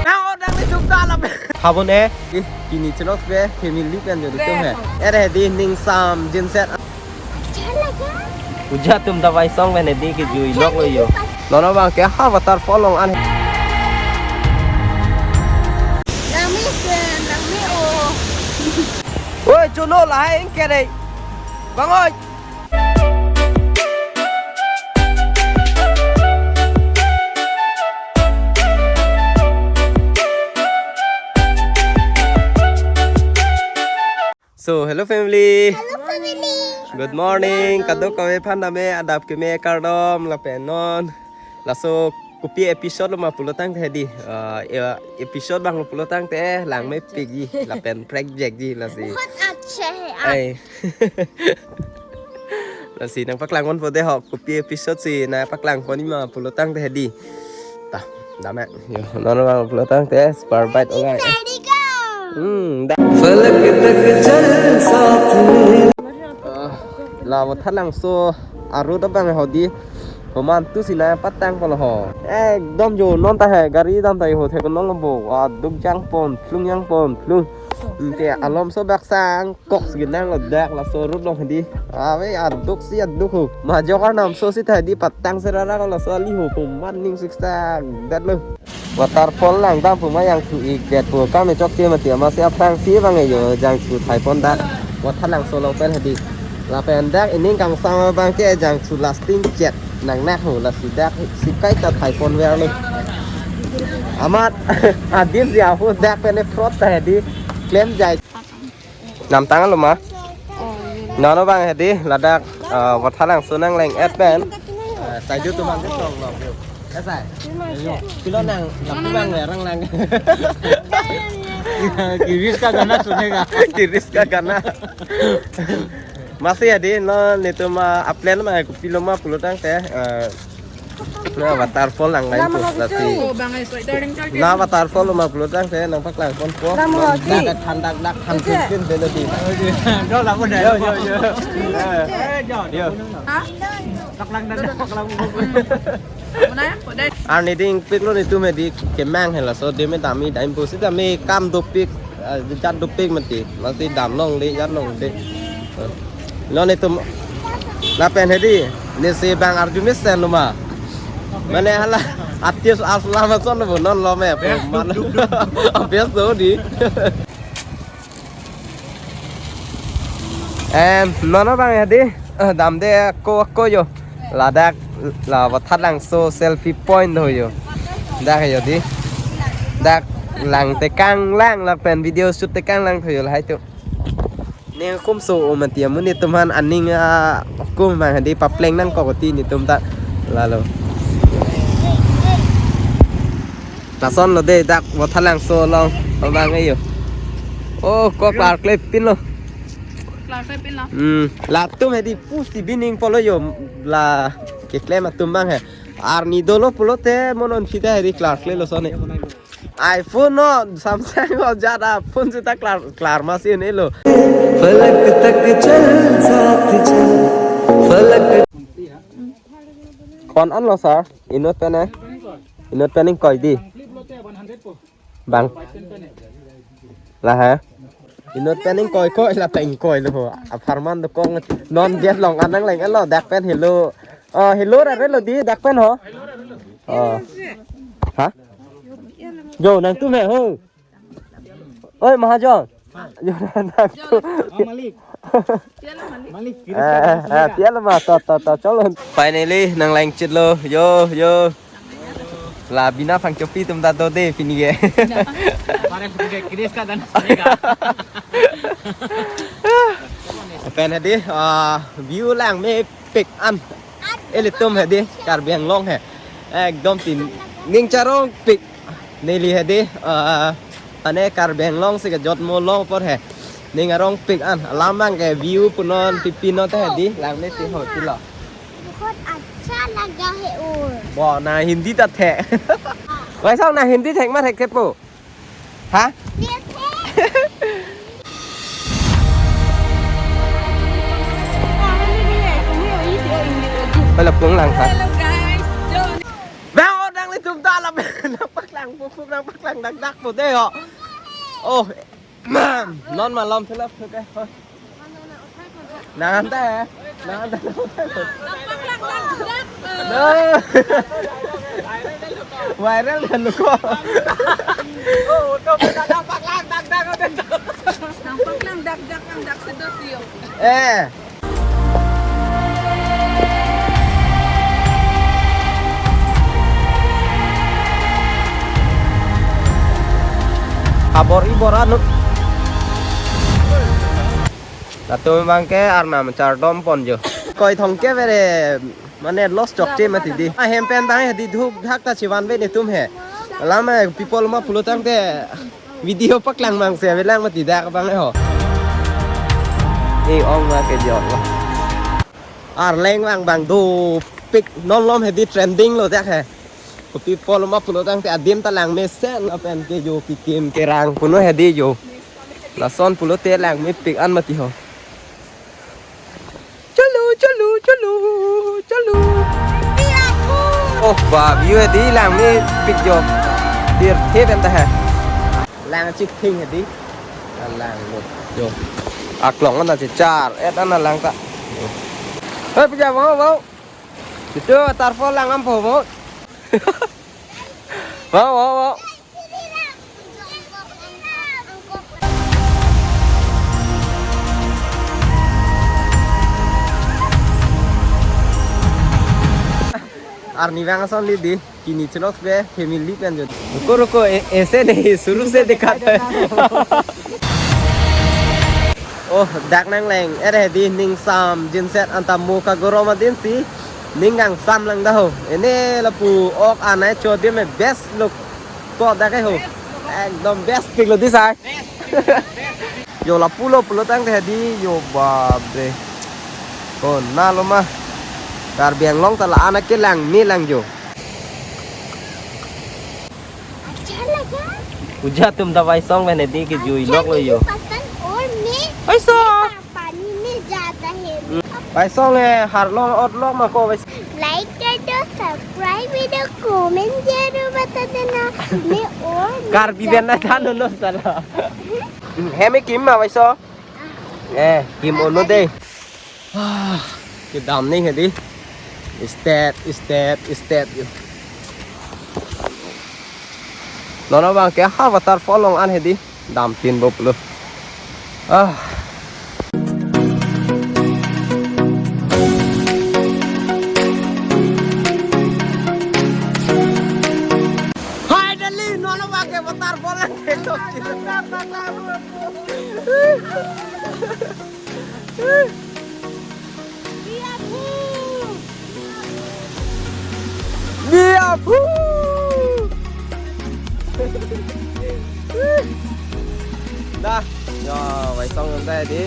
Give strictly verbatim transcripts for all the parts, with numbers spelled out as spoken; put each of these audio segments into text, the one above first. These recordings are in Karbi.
Habon e, ih, kini chenok be, family pen jodi tum he. Ere di ning sam jinset. Puja atum ta vaisong pen di kejui nok lo yo. Non abang ke ha waterfall along an. Nangmi sen, nangmi o. Oi, chuno lahai ingke dei. Bang oi. So, hello family. Hello family. Good morning. Kadokave aphan name adap keme kardom lapen non. Laso kopi episode lo ma pulo tangte di. Eh, ya, episode abang lo pulo tangte langmepikji lapen prekjekji lasi. बहुत अच्छा है आप। Ai. Lasi nangpaklang ponpo dei ho, kopi episode si nangpaklang pon ma pulo tangte di. Ta, dam ya. Yo, non abang pulo tangte, super bike olang. Ready, go. Hmm, da. फलक तक चल साथ में। Ah, la Vathalangso a-road abang ho di. Komantu si nangpatang pon ho. Ekdom jo non ta he, gari dam ta ho thek non bo. Aduk jang pon, plung jang pon, plung. Te alom so bak sang kok si nang lo dak laso road along di. Ave aduk si aduk ho. Majok arnam so si ta di patang serara laso ali ho komat ning siksa det lo. Waterfall lang dam pu ma jangthu ik det pu kam e chokche mati ama si aphrang si abang e yo jangthu thai pon dak. Vathalangso along pen hedi. Lapen dak ining kangsam abang ke jangthu lasting chet nang nak ho lasi dak si kai ta thai pon ver lo. Amat adim si ahu dak pen e frot ta hedi klem jai. Namtang lo ma? Oh, iya. Nono abang hedi ladak, eh, Vathalangso nangleng-et pen. Eh, sai ju tum ang ke tong lo. Ya sai. Pilo nang, lapu bang le rang lang. Kiris ka gana sunega. Kiris ka gana. Masi hedi non netum, ah, a-plan ma kopilo ma pulo tangte, eh, na waterfall lang lain tu lasi. Oh, bang, eh, so, darling, darling. Na waterfall ma pulo tangte nangpaklang ponpo. Lam ho, ki? Dak than dak dak than kin kin belo di. Yo, lapu dah. Yo, yo, yo. Eh, yo, yo. Ha? Paklang dah, paklang. Mana ya? Kok dah? Arni ding pik lo netum hedi kemang he laso deme dami dam pu si dame kam dopik, eh, jat dopik mati. Masi dam longle, jat longle. Eh. Non netum lapen hedi, ne si bang arju mesen lo ma. Mane hala atis aslam ason lo non lo me. Bes, man. Duk, duk, duk. Bes do di. Em, nono abang hedi, eh, damde ko ko yo. Ladak la Vathalangso selfie point ho yo. Dak yo di. Dak lang tekang lang lapen video shoot tekang lang tho yo lahai tu. Ning kum so o mati amu netum aphan aning, ah, kum abang hedi papleng nangkok ti netum ta lalo. Lason lo dei dak Vathalangso along abang e yo. Oh, ko klarkle pin lo. Klarkle pin lo. Hmm, latum hedi pusi bining polo yo la keklem atum abang he. Arni dolo pulote monon sida hedi klarkle lo sone. iPhone no, Samsung no, jada phone sita klar, klar masi ne lo. फलक तक चल साथ चल, फलक Kon an lo sir, inut pen e. Inut pen ingkoi di. Bang. Lahai. Inut pen ingkoi koi la ta ingkoi lo ho. Apharman dokok non gate along an nangleng lo dak pen helo. Oh, helo ra re lo di dak pen ho. Oh. Ha? Jo, nangtum he ho. Oi, Mahajon. Jo, nangtum. Ah, malik. Malik, kiris ka gana. Eh, eh, piala ma, to, to, to, chalo. Finally, nangleng chit lo. Yo, yo. La Bina Phangchopi atum ta do dei pini ke. Pare pini ke kiris ka gana sunega. Pen hedi, ah, view langmepik an. Ilitum hedi, Karbi Anglong he. Ekdom tin ning charongpik. Neli hedi, ah, ane Karbi Anglong si kejotmo along apor he. Ning arongpik an. Alam abang ke view punon pipi non te hedi. Langme ti ho ti lo. बहुत अच्छा लगा है और Bo, nang Hindi ta thek. Vai song nang Hindi thek ma thekthepo. Ha? ये थे। Hala pung lang ha. Hello guys. Bang, oh, nanglitum ta la, nangpaklang pukpuk, nangpaklang Dak dak po dei ho. Oh, non malom thulap thuke. Nang anta he. Nang anta. No. Viral kan lo ko. Nang paklang dak dak ang dak sedot yo. Eh. Habor ibor anu. Latum abang ke arnam chardom pon jo. Koi thong ke bere mane loss chokche mati di. Ahem pen abang he di dhuk dhak ta chivan be netum he. Lama people ma pulo tangte video paklang mang se avelang mati dak abang ho. Ni ong ma ke jor lo. Arleng vang vang dopik non lom he di trending lo dak he. Kopi pulo ma pulo tangte adim ta lang mesen lapen ke jo kikim kerang kuno he di jo. Lason pulote lang mepik an mati ho. Cholo, cholo, cholo, cholo. Oh, ba, view he di lang mepik jo. Tir the pen ta he. Lang chik thing he di. Lang lo. Jo. Aklong na chichar. Et ana lang ta. Hei, pija, wow, wow. Itu waterfall lang ampo, wow. Wow, wow, wow. Arni vang ason li di, kini chunok be family pen jo. Ruko, ruko, e-, aise nahi, shuru se dikhata hai. Oh, dak nangleng, ere di ning sam jinset anta mo kagorom adin si, ning kangsam lang da ho. Ene lapu ok anai cho di me best look. Ko dak ke ho. Ekdom best pik lo di sai. Yo lapu lo pulo tangte he di yo babre. Ko na lo ma. Karbi Anglong ta la-an ke lang me lang jo. अच्छा लगा। Uja atum ta Vaisong pen he di kejui अच्छा nok lo yo. नहीं पसंद और मैं Vaisong. पा-, पानी में जाता है। Vaisong he harlong otlong ma ko Vaisong. Like कर दो, subscribe भी दो, comment जरूर बता देना। मैं और Karbi pen na than no sala. Hem ekim ma Vaisong. Eh, kim ono de. Ah, kedam ning he di. Step, step, step. Non abang ke ha waterfall along an he di. Dam tin bop lo. Ah. Finally, non abang ke waterfall an he di. Biapu. Dah, yo, Vaisong nanti di.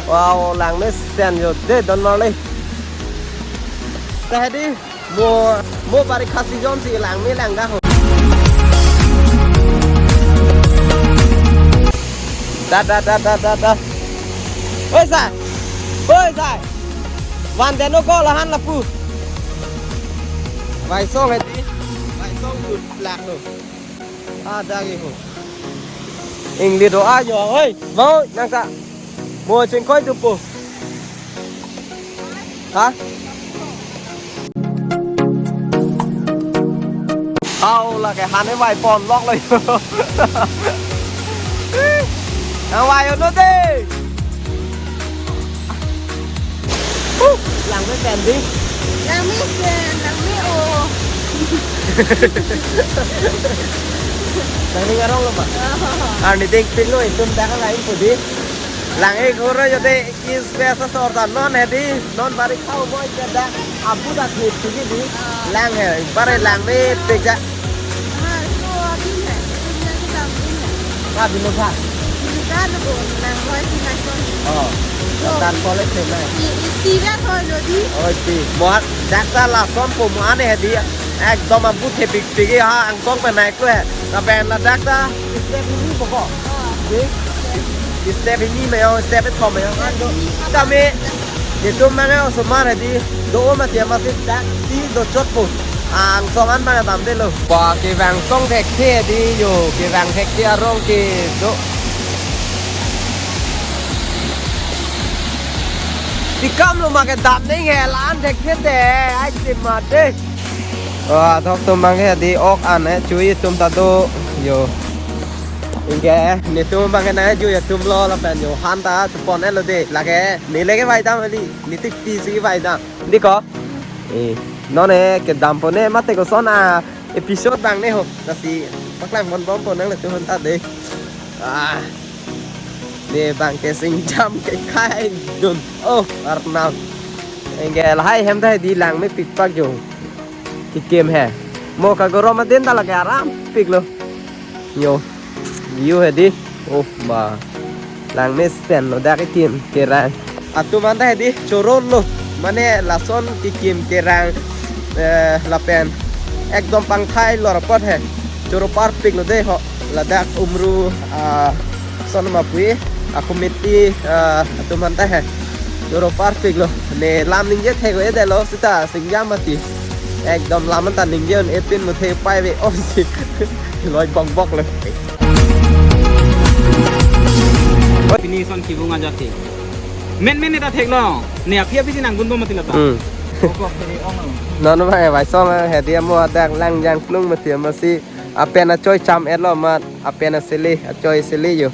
Wow, lang mesen yo de don marli. Tadi mo mo bari khasi jom si lang me lang dah. Da da da da da da. Oi sai. Oi sai. Van den no ko lahan lapu. Vaisong he di. Vaisong yut lak lo. Ah, dak ke ho. Ingli do ajo, hoi, mau nang ta. Mo chingkoi tu po. Ha? Au la ke han e vai pon lok lo. Nang vai no de. Huh, lang me pen di. Lang me pen, lang me o. Nangning arong lo ma? Oh. Arni ding pin lo itum dak lang pu di. Lang e ghoro jode kis pesa sorta non he di. Non bari khau moi ke dak abu dak ni tigi di. Oh. Lang he, bare lang me pek ja. Ah, so abhi hai. Tum lang ke tam din hai. Ka bino tha. Bino tha lo bo, lang hoi si na kon. Oh. So, tan college se na. I, i, si ba hoi lo di. Oh, si. Mo dak ta lason po mo ane he di. Ekdom abu thepik pik ha angsong pen nai klo he. Lapen ladak ta step hini boko. Oh. Di? Step hini me yo, step kethom me yo. Step hini. Kami, itum mane osomar he di. Do ma tiama si dak si do chot po. Angsong an bang damdelo. Ba kevang song thekthe di yo, kevang thekthe arong kedo. Tikam lo ma kedam neng he la-an thekthe te, ai ti ma de. Wah, thok tum bang he di ok an he, chui tum ta do yo. Ingke, netum bang ke nang chui atum lo lapen yo han ta chupon-et lo de. Lake, neli ke vai dam heli, neli tik pisi vai dam. Di ko? Eh, non he kedam pon he mate koson a episode bang ne ho. Lasi paklang pon bom pon nanglitum aphan ta de. Ah. Ne bang ke singjam ke khai dun. Oh, Arnam. Ingke lahai hem ta di lang mepik pak jo. Kekim he. Mo kagorom adim ta lake arampik lo. Yo. View he di. Oh, ba. Lang mesen lo dak kekim kerang. Atum an ta he di, choron lo. Mane lason kekim kerang, eh, lapen ekdom pangthai lor apot he. Choro parpik lo de ho. Ladak umru, ah, son ma pui, a committee, ah, atum an ta he. Choro parpik lo. Ne lam ningje thek-o-e det lo seta singjam mati. Ekdom lam an ta ningje un-e pin mo the pai ve om si. Loi bok bok lo. Pini son kevung ajat he. Men men ne ta thek lo. Ne aphi aphi si nang gun bom mati la ta. Hmm. Oko, pini ong lo. Non bang he Vaisong he di amo adak lang jang plung mati masi apen achoi cham-et lo ma apen asele achoi sele yo.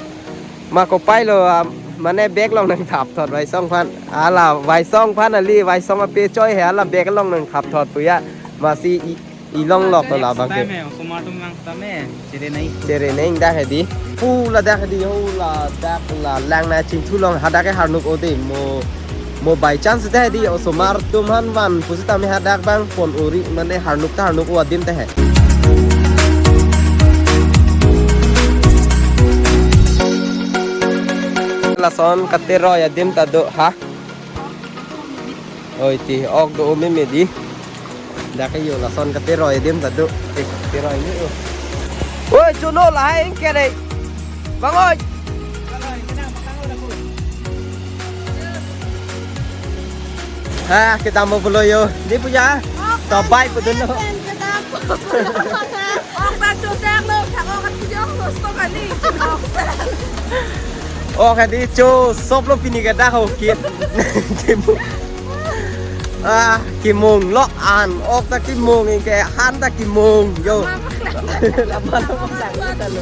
Ma kopai lo, ah, mane bag along nang thap thot Vaisong aphan. Ala Vaisong aphan ali, Vaisong ape choi he ala bag along nang thap thot puya. Masi i, ilong lok to la bang ke. Next time he, osomar atum vang tame, chere nai. Chere nai dak he di. Pu ladak he di, ho ladak la lang na chingthu along hadak ke harnuk o de mo. Mo by chance ta he di, osomar atum aphan van pusitame hadak bang pon uri mane harnuk ta harnuk o adim ta he. Lason kateroi adim ta do ha. Oi ti ok do o meme di. Dak ke yo lason kateroi adim ta do. Eh, teroi ni o. Oi, chuno lahai ingke dei. Bang oi. Ha, kedam mo pulo yo. Di puja. To bye pudun lo. Ok, bang, chudak lo, thak ok, chudak lo, stok ani. Ok, di cho, sop lo pini ke dak ho kit. Kemung. Ah, kemung lo an, ok ta kemung, ingke han ta kemung, yo. Lama lo, lama lo.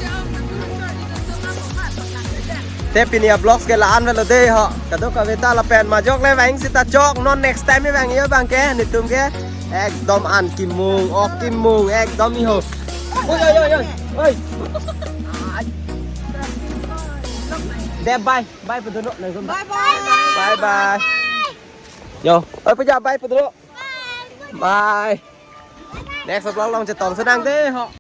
Te pini a vlogs ke la-an avelo de ho. Kadokave ta lapen majok le vang seta chok non next time vang yo bang ke netum ke. Ekdom an kemung, ok kemung, ekdom iho. Oi, oi, oi, oi. Oi. De bye, bye pudun lo. Bye bye. Bye bye. Yo, oi puja bye pudun lo. Bye. Next vlog along chetong si nang de ho.